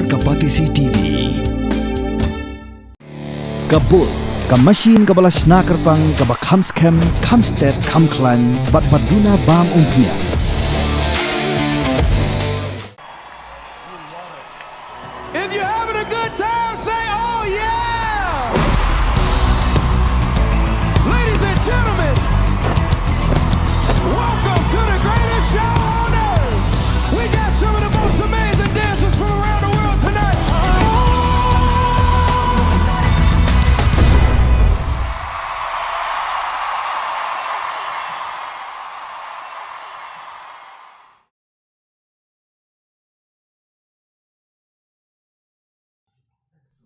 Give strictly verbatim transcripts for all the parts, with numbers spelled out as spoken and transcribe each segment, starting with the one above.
Ka Batesi T V. Ka Bull, ka machine kaba la shna kyrpang, kaba kham skhem, kham stet, kham khlaiñ, bad ba duna bam umphniang. If you're having a good time, say, "Oh, yeah!" Ladies and gentlemen, welcome to the greatest show on earth. We got some of the most amazing dancers from around the world tonight.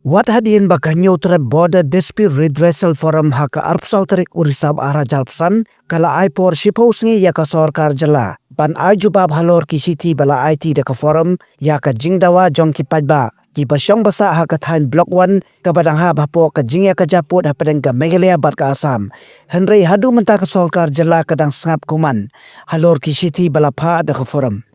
Wat hadien ba ka Hynñiewtrep Border Dispute Redressal Forum ha ka arphew saw tarik u Risaw ar hajar arphew san, ka la ai por shiphew sngi ïa ka sorkar jylla ban ai jubab halor ki shithi ba la aiti da ka forum ïa ka jingdawa jong ki paidbah kiba shong ba sah ha ka thaiñ Block One, kaba dang hap hapoh ka jingïakajia pud hapdeng ka Meghalaya bad ka Assam. Hynrei haduh mynta ka sorkar jylla ka dang sngap kumne halor ki shithi ba la phah da ka forum.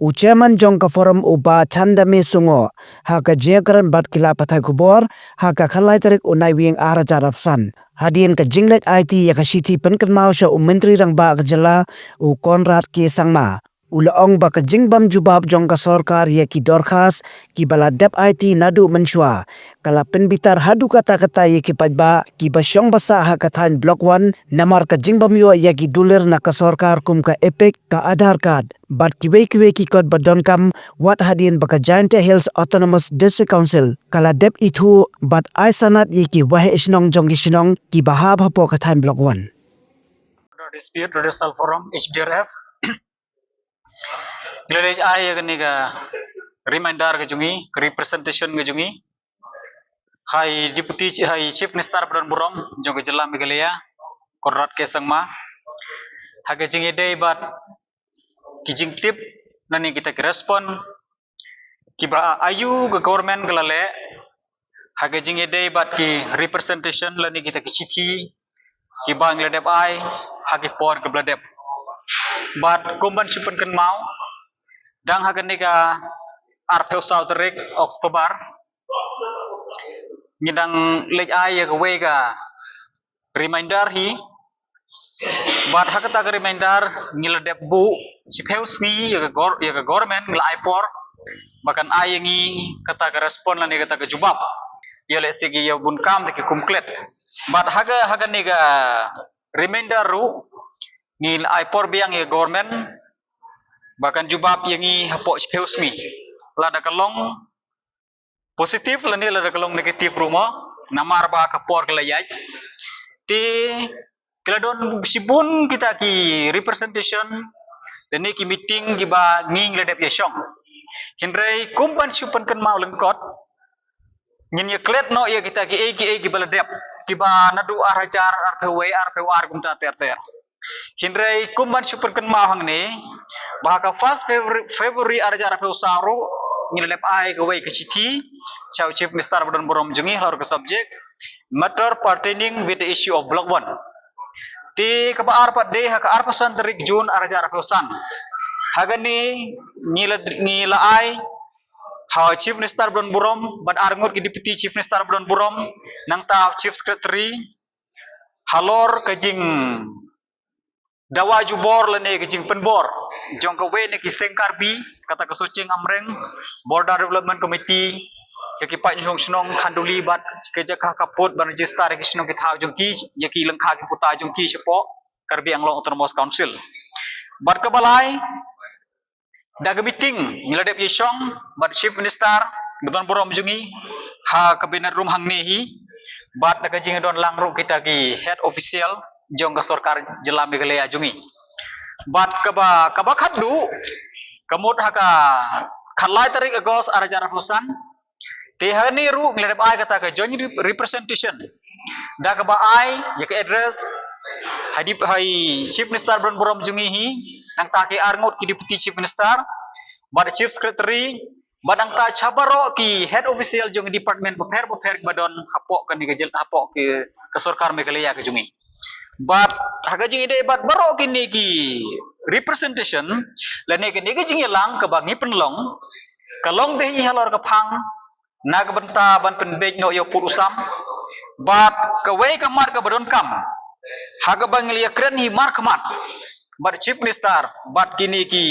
U chairman jong ka forum, u Bah Chandame Sungoh, ha ka jingïakren bad ki lad pathai khubor ha ka khatlai tarik u Naiwieng ar hajar arphew san, hadien ka jingleit aiti ïa ka shithi pynkynmaw sha u Myntri Rangbah ka jylla, u Conrad K Sangma, u la ong ba ka jingbym jubab jong ka sorkar ïa ki dorkhas kiba la dep aiti naduh mynshuwa, ka la pynbitar haduh katta katta ïa ki paidbah kiba shong ba sah ha ka thaiñ Block One, namar ka jingbym ïoh ïa ki dulir na ka sorkar kum ka EPIC, ka Aadhaar card bad kiwei kiwei ki kot ba donkam, wat hadien ba ka Jaintia Hills Autonomous District Council ka la dep ithuh bad ai sanad ïa ki waheh shnong jong ki shnong kiba hap hapoh ka thaiñ Block One. Dispute Redressal Forum, H D R F. Ngi la leit ai ïa kane ka reminder ka jong ngi, ka representation ka jong ngi ha i Deputy, ha i Chief Minister ba don burom jong ka jylla Meghalaya, Conrad K Sangma, ha ka jingïadei bad ki jingtip lane kita ki respond kiba aiu ka government ka la leh ha ka jingïadei bad ki representation lane kita ki shithi kiba ngi la dep ai ha ki por kiba la dep. Bad kum ban shu pynkynmaw, dang ha kane ka arphew saw tarik October, ngi dang leit ai ïa kawei ka reminder hi. Bad ha kata ka reminder ngi la dep buh shiphew sngi ïa ka gor-, ïa ka government, ngi la ai por ba kan ai ïa ngi kata ka respond lane kata ka jubab. Ïa lehse ki ïa bun kam te ki kum klet. Bad ha ka, ha kane ka reminder ruh ngi la ai por biang ïa ka government ba kan jubab ïa ngi hapoh shiphew sngi. Lada ka long positive lane lada ka long negative ruh mo, namar ba ka por ka la ïaid. Te ki la don shibun kita ki representation lane ki meeting kiba ngi ngi la dep ïa shong. Hynrei kum ban shu pynkynmaw lyngkot, ngin ïa klet noh ïa kita kiei kiei kiba la dep, kiba naduh ar hajar arphew wei, arphew ar kumta ter ter. Hynrei kum ban shu pynkynmaw hangne ba ha ka first February, February ar hajar arphew saw ruh ngi la dep ai kawei ka shithi sha u Chief Minister ba don burom jong ngi halor ka subject matter pertaining with the issue of Block One. Te kaba ar pat dei ha ka arphew san tarik June ar hajar arphew san. Ha kane ngi la, ngi la ai ha u Chief Minister ba don burom bad arngut ki Deputy Chief Minister ba don burom, nangta u Chief Secretary, halor ka jingdawa jubor lane ka jingpynbor jong kawei na ki seng Karbi, kata ka Socheng Amreng Border Development Committee, ïa ki paidbah shnong Khanduli bad ka jaka ka pud ban register ïa ki shnong ki thaw jong ki, ïa ki lyngkha ki puta jong ki shapoh Karbi Anglong Autonomous Council. Bad kaba lai, da ka meeting ngi la dep ïa shong bad Chief Minister ba don burom jong ngi ha Cabinet Room hangne hi, bad da ka jingdon lang ruh kita ki head official jong ka sorkar jylla Meghalaya jong ngi. Bad kaba, kaba khatduh, ka mut ha ka khatlai tarik August ar hajar arphew san, te hangne ruh ngi la dep ai kata ka joint rep-, representation da kaba ai ïa ka address ha i Dep-, ha i Chief Minister ba don burom jong ngi hi, nangta ki arngut ki Deputy Chief Minister bad Chief Secretary bad nangta sha baroh ki head official jong ki department bapher bapher kiba don hapoh kane ka jyl-, hapoh ki, ka sorkar Meghalaya ka jong ngi. Bad ha ka jingïadei bad baroh kine ki representation lane kine ki jingïalang kaba ngi pynlong, Ka long beit hi halor ka phang na ka bynta ban pynbeit noh ïa u pud u sam. Bad kawei ka mat kaba donkam ha kaba ngi la ïakren hi markhmat bad Chief Minister bad kine ki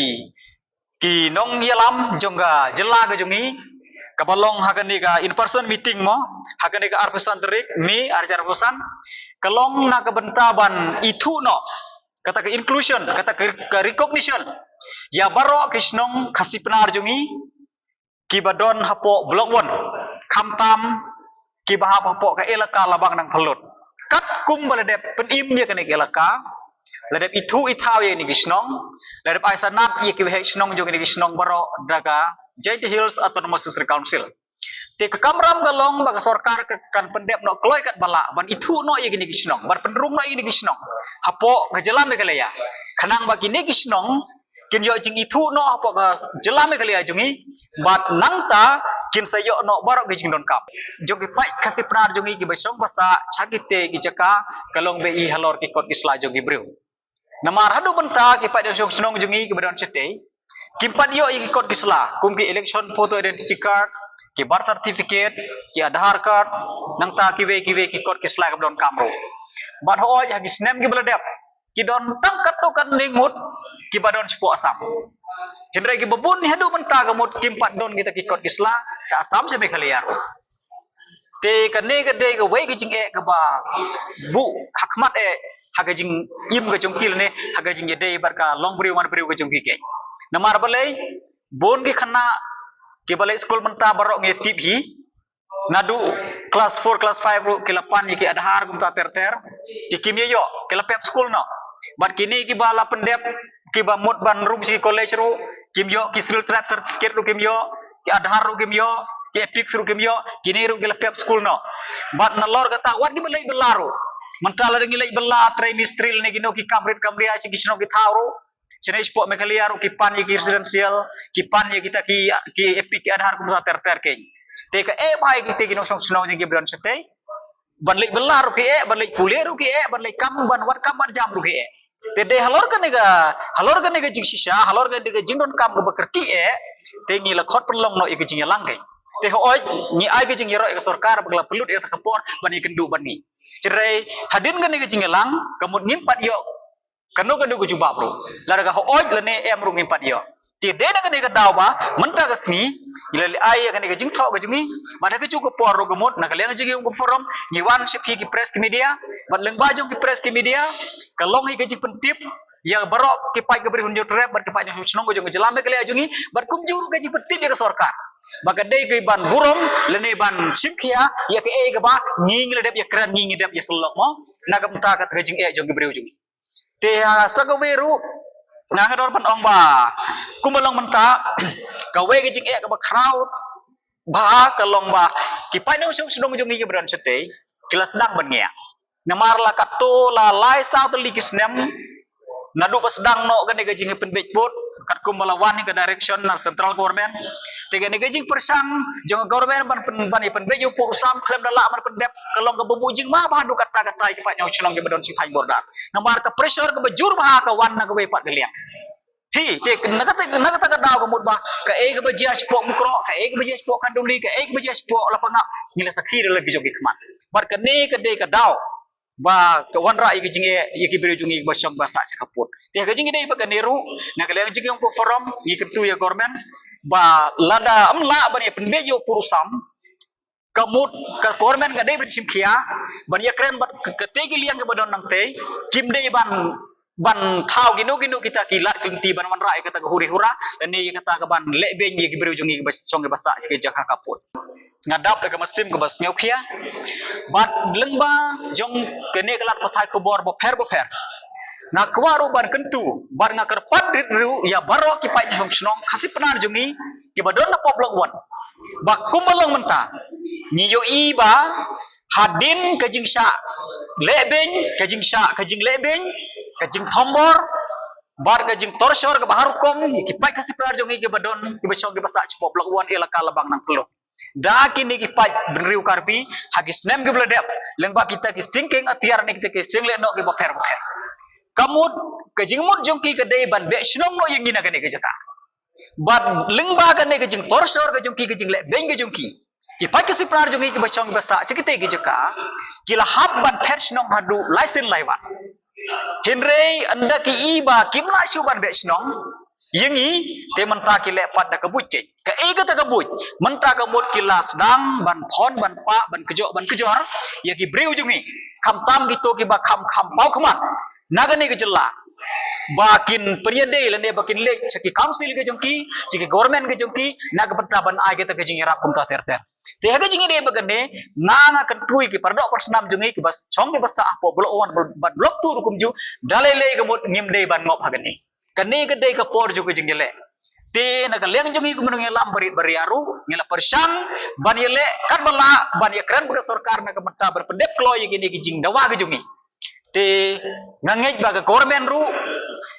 ki nongïalam jong ka jylla ka jong ngi, kaba long ha kane ka in person meeting mo, ha kane ka arphew san tarik May arhajar arphew san, ka long na ka bynta ban ithuh noh kata ka inclusion, kata ka, ka recognition ïa baroh ki shnong Khasi Pnar jong ngi kiba don hapoh Block One, khamtam kiba hap hapoh ka elaka Labang Nangphyllut. Katkum ba la dep pynim ïa kane ka elaka, la dep ithuh ithaw ïa kine ki shnong, la dep ai sanad ïa ki waheh shnong jong kine ki shnong baroh da ka Jaintia Hills Autonomous District Council. Te ka kamram ka long ba ka sorkar ka kan pyndep noh kloi katba lah ban ithuh noh ïa kine ki shnong, ban pynrung noh ïa kine ki shnong hapoh ka jylla Meghalaya, khnang ba kine ki shnong kin ïoh jingithuh noh hapoh ka jylla Meghalaya jong ngi, bad nangta kin sa ïoh noh baroh ki jingdonkam jong ki paid Khasi Pnar jong ngi kiba shong ba sah sha kitei ki jaka, ka long beit hi halor ki kot ki sla jong ki briew. Namar haduh mynta ki paid nongshong shnong jong ngi kiba don shatei kim pat ïoh ïa ki kot ki sla kum ki election photo identity card, ki birth certificate, ki Aadhaar card, nangta kiwei kiwei ki kot ki sla kiba donkam ruh. Bad hooid ha ki snem kiba la dep ki don tang katto katne ngut kiba don shapoh Assam. Hynrei kiba bun hi haduh mynta ka mut kim pat don kita ki kot ki sla sha Assam sha Meghalaya ruh. Te kane ka dei kawei ka jingeh kaba buh ha khmat eh ha ka jingim ka jong ki lane ha ka jingïadei bad ka long briew man briew ka jong ki keiñ. Namar balei, bun ki khynnah kiba leit skul mynta baroh ngi tip hi, naduh class four class five ruh ki la pan ïa ki Aadhaar kumta ter ter, ki kim ïoh, ki la pep skul noh. Bad kine kiba la pyndep, kiba mut ban rung sha ki college ruh kim ïoh, ki Scheduled Tribe certificate ruh kim ïoh, ki Aadhaar ruh kim ïoh, ki EPIC ruh kim ïoh, kine ruh ki la pep skul noh. Bad nalor kata wat kiba leit bylla ruh, mynta lada ngi leit bylla trei mistri lane kino ki kam rit kam ria sha ki shnong ki thaw ruh, shane shapoh Meghalaya ruh ki pan ïa ki residential, ki pan ïa kita ki, ki EPIC, ki Aadhaar kumta ter ter keiñ. Te kaei ba ïa kita ki nongshong shnong jong ngi kiba don shatei ban leit bylla ruh ki eh, ban leit pule ruh ki eh, ban leit kam, ban wad kam wad jam ruh ki eh. Te dei halor kane ka, halor kane ka jingshisha, halor kane ka jingdonkam kaba kyrkieh, te ngi la khot pynlong noh ïa ka jingïalang keiñ. Te hooid ngi ai ka jingïaroh ïa ka sorkar ba ka la pynlut ïa kata ka por ban ïakynduh bad ngi. Hynrei hadien kane ka jingïalang ka mut ngim pat ïoh kano kano ka jubab ruh. Lada ka hooid lane em ruh ngim pat ïoh. Te dei na kane ka daw ba mynta ka sngi ngi la leit ai ïa kane ka jingthoh ka jong ngi, bad ha kajuh ka por ruh ka mut na ka liang jong ngi kum ka forum ngi wan sha phi ki press ki media, bad lyngba jong ki press ki media ka long hi ka jingpyntip ïa baroh ki paid ka Bri u Hynñiewtrep bad ki paid nongshong shnong ka jong ka jylla Meghalaya jong ngi, bad kumjuh ruh ka jingpyntip ïa ka sorkar ba ka dei ka ban burom lane ban shim khia ïa kaei kaba ngi ngi la dep ïakren, ngi ngi dep ïasyllok mo, na ka bynta kata ka jingeh jong ki briew jong ngi. Te ha sa kawei ruh nga nga don ban ong ba kumba long mynta kawei ka jingeh kaba khraw bha ka long ba ki paid nongshong shnong jong ngi kiba don shatei ki la sdang ban ngiah. Namar la katto la lai saw tylli ki snem naduh ba sdang noh kane ka jingpynbeit pud katkum ba la wan hi ka direction na central government. Te kane ka jingpyrshang jong ka government ban pyn, ban ïa pynbeit ïa u pud u sam khlem da lah ban pyndep ka long kaba buh jingma bha haduh katta katta ïa ki paid nongshong shnong kiba don sha thaiñ border. Namar ka pressure kaba jur bha ka wan na kawei pat ka liang. Hi, te na kata, na kata ka daw ka mut ba kaei kaba jia shapoh Mukroh, kaei kaba jia shapoh Khanduli, kaei kaba jia shapoh Lapangap, ngi la sakhi da la ki jong ki khmat. Bad kane ka dei ka daw ba ka wanrah ïa ka jingeh ïa ki briew jong ngi ba shong ba sah sha ka pud. Te ka jingïadei bad kane ruh na ka liang jong ngi kum ka forum ngi kyntu ïa government ba lada ym lah ban ïa pynbeit ïa u pud u sam, ka mut ka government ka dei ban shim khia ban ïakren bad ka, katei ki liang kiba don nangtei, kim dei ban, ban thaw kino kino kita ki lad ki lynti ban wanrah ïa kata ka huri hura lane ïa kata ka ban leh beiñ ïa ki briew jong ngi kiba shong kiba sah sha ki jaka ka pud. Nga dap da ka mynsiem kaba sngewkhia bad lyngba jong kane ka lad pathai khubor bapher bapher nga kwah ruh ban kyntu bad nga kyrpad rit ruh ïa baroh ki paid nongshong shnong Khasi Pnar jong ngi kiba don hapoh Block One ba kumba long mynta ngi ïohi ba hadien ka jingshah leh beiñ, ka jingshah, ka jingleh beiñ, ka jingthombor bad ka jingtorture kaba har rukom ïa ki paid Khasi Pnar jong ngi kiba don, kiba shong kiba sah shapoh Block One elaka Labang Nangphyllut da kine ki paid bynriew Karbi ha ki snem kiba la dep lyngba kita ki syngkeng atiar ne kita ki syngleh noh kiba pher bapher. Ka mut, ka jingmut jong ki ka dei ban beh shnong noh ïa ngi na kane ka jaka. Bad lyngba kane ka jingtor shor ka jong ki, ka jingleh beiñ ka jong ki, ki paid ka sipnar jong ngi kiba shong ba sah sha kitei ki jaka, ki la hap ban phet shnong haduh lai sien lai wat. Hynrei ynda ki i ba kim lah shuh ban beh shnong ïa ngi, te mynta ki leh pat da ka buit keiñ. Kaei kata ka buit? Mynta ka mut ki la sdang ban phon, ban pah, ban kjok, ban kjor ïa ki briew jong ngi, khamtam kito kiba kham kham paw khmat na kane ka jylla, ba kin pynïadei lane ba kin leit sha ki council ka jong ki, sha ki government ka jong ki, na ka bynta ban ai kata ka jingïarap kumta ter ter. Te ha ka jingïadei ba kane, nga, nga kyntu ïa ki paradoh parasnam jong ngi kiba shong kiba sah hapoh Block One bad Block Two ruh kumjuh, da lei lei ka mut ngim dei ban ngop ha kane. Kane ka dei ka por jong ka jingïaleh. Te na ka liang jong ngi kum u nongïalam barit baria ruh, ngi la pyrshang ban ïaleh katba lah, ban ïakren bad ka sorkar na ka bynta ban pyndep kloi ïa kine ki jingdawa ka jong ngi. Te nga ngeit ba ka government ruh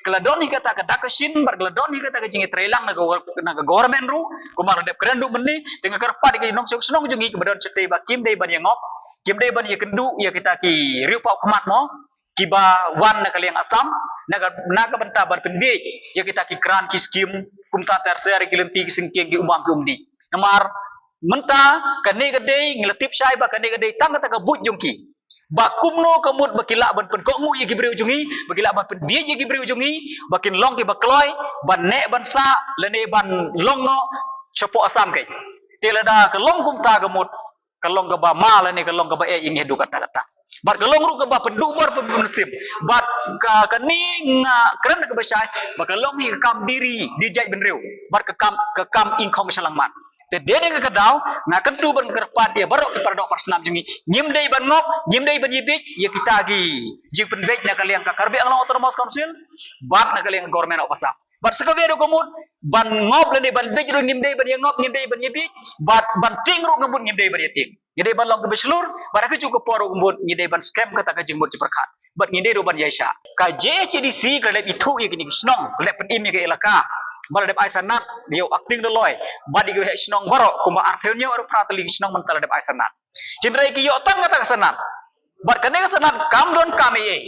ka la don hi kata ka dak ka shin, bad ka la don hi kata ka jingïatreilang na ka gov-, na ka government ruh, kumba la dep kren ruh mynne. Te nga kyrpad ïa ki nongshong shnong jong ngi kiba don shatei ba kim dei ban ïangop, kim dei ban ïakynduh ïa kita ki riew paw khmat mo, kiba wan na ka liang Assam, na ka, na ka bynta ban pynbiej ïa kita ki grant ki skim, kumta ter ter, ki lynti ki syngkien, ki umam ki umdih. Namar mynta kane ka dei, ngi la tip shai ba kane ka dei tang kata ka buit jong ki, ba kumno ka mut ba ki lah ban pynkohnguh ïa ki briew jong ngi, ba ki lah ban pynbiej ïa ki briew jong ngi, ba kin long kiba kloi ban neh ban sah lane ban long noh shapoh Assam keiñ. Te lada ka long kumta ka mut, ka long kaba ma lane ka long kaba eh ïa ngi haduh katta katta. Bad ka long ruh kaba pynduh bor pynpynsiem. Bad ka, kane nga kren da kaba shai ba ka long hi ka kam diri, diri jaitbynriew, bad ka kam, ka kam ingkhong shalangmat. Te dei dei ka daw nga kyntu ban kyrpad ïa baroh ki paradoh parasnam jong ngi, ngim dei ban ngop, ngim dei ban ïabiej ïa kita ki jingpynbiej na ka liang ka Karbi Anglong Autonomous Council bad na ka liang ka Government of Assam. Bad sa kawei ruh ka mut, ban ngop lane ban biej ruh ngim dei ban ïangop, ngim dei ban ïabiej, bad ban tieng ruh ka mut ngim dei ban ïatieng. Ngi dei ban long kiba shlur, bad ha kajuh ka por ruh ka mut ngi dei ban skhem kata ka jingmut jingpyrkhat, bad ngi dei ruh ban ïaishah. Ka J H A D C ka la dep ithuh ïa kine ki shnong, ka la dep pynim ïa ka elaka, bad la dep ai sanad ïa u acting doloi bad ïa ki heh shnong baroh, kumba arphew hynñiew arphew phra tylli ki shnong mynta la dep ai sanad. Hynrei ki ïoh tang kata ka sanad. Bad kane ka sanad kam don kam ei ei.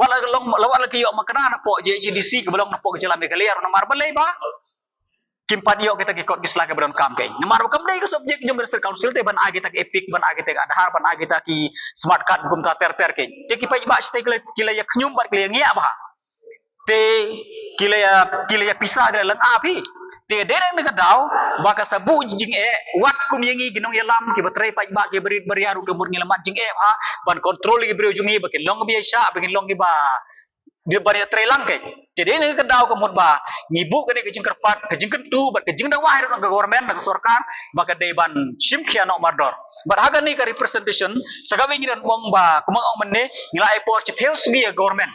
Wat la ka long, la wat la ki ïoh makna napoh J H A D C kaba long napoh ka jylla Meghalaya ruh, namar balei ba kim pat ïoh kita ki kot ki sla kiba don kam keiñ. Namar ba kam dei ka subject jong ka District Council te ban ai kita ki EPIC, ban ai kita ki Aadhaar, ban ai kita ki smart card kumta ter ter keiñ. Te ki paidbah shatei ki la, ki la ïa khñium bad ki la ïa ngiah bha. Te ki la ïa, ki la ïa pisa, ki la ïa lynga phi. Te dei na ka daw ba ka sa buh jingeh, wat kum ïa ngi ki nongïalam kiba trei paidbah kiba rit ba ria ruh ka mut ngi la mad jingeh bha ban control ïa ki briew jong ngi ba kin long kiba ïaishah, ba kin long kiba, kiba ïatreilang keiñ. Te dei na ka daw ka mut ba ngi buh kane ka jingkyrpad, ka jingkyntu bad ka jingdawa hi ruh na ka government, na ka sorkar, ba ka dei ban shim khia noh mardor. Bad ha kane ka representation, sa kawei ngi don bong ba kumba nga ong mynne, ngi la ai por shiphew sngi ïa ka government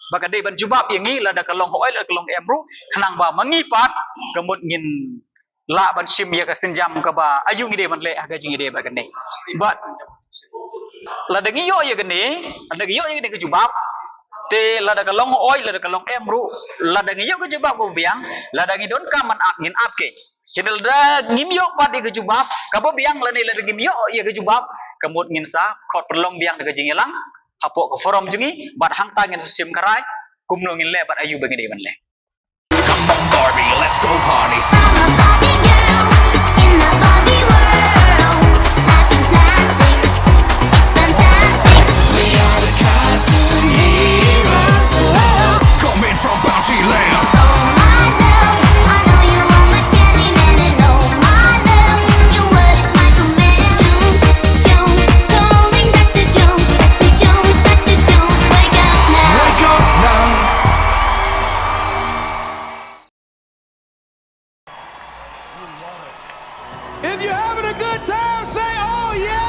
ba ka dei ban jubab ïa ngi, lada ka long hooid lada ka long em ruh, khnang ba ma ngi pat ka mut ngin lah ban shim ïa ka sienjam kaba aïu ngi dei ban leh ha ka jingïadei ba kane. Bad lada ngi ïoh ïa kane, lada ngi ïoh ïa kane ka jubab, te lada ka long hooid lada ka long em ruh, lada ngi ïoh ka jubab kaba biang, lada ngi donkam ban ap ngin ap keiñ. Hynrei lada ngim ïoh pat ïa ka jubab kaba biang lane lada ngim ïoh ïa ka jubab, ka mut ngin sa khot pynlong biang da ka jingïalang hapoh ka forum jong ngi, bad hangta ngin sa shim ka rai kumno ngin leh bad aïu ba ngi dei ban leh. Come on, Barbie, let's go party. I'm a Barbie girl in the Barbie world. Life is plastic, it's fantastic. We are the cartoon heroes. Coming from Bounty Land. Oh my love, I know you want my Candyman, and oh my love, your word is my command. Jones, Jones, calling Doctor Jones, Doctor Jones, Doctor Jones, wake up now. Wake up now. If you're having a good time, say, "Oh, yeah."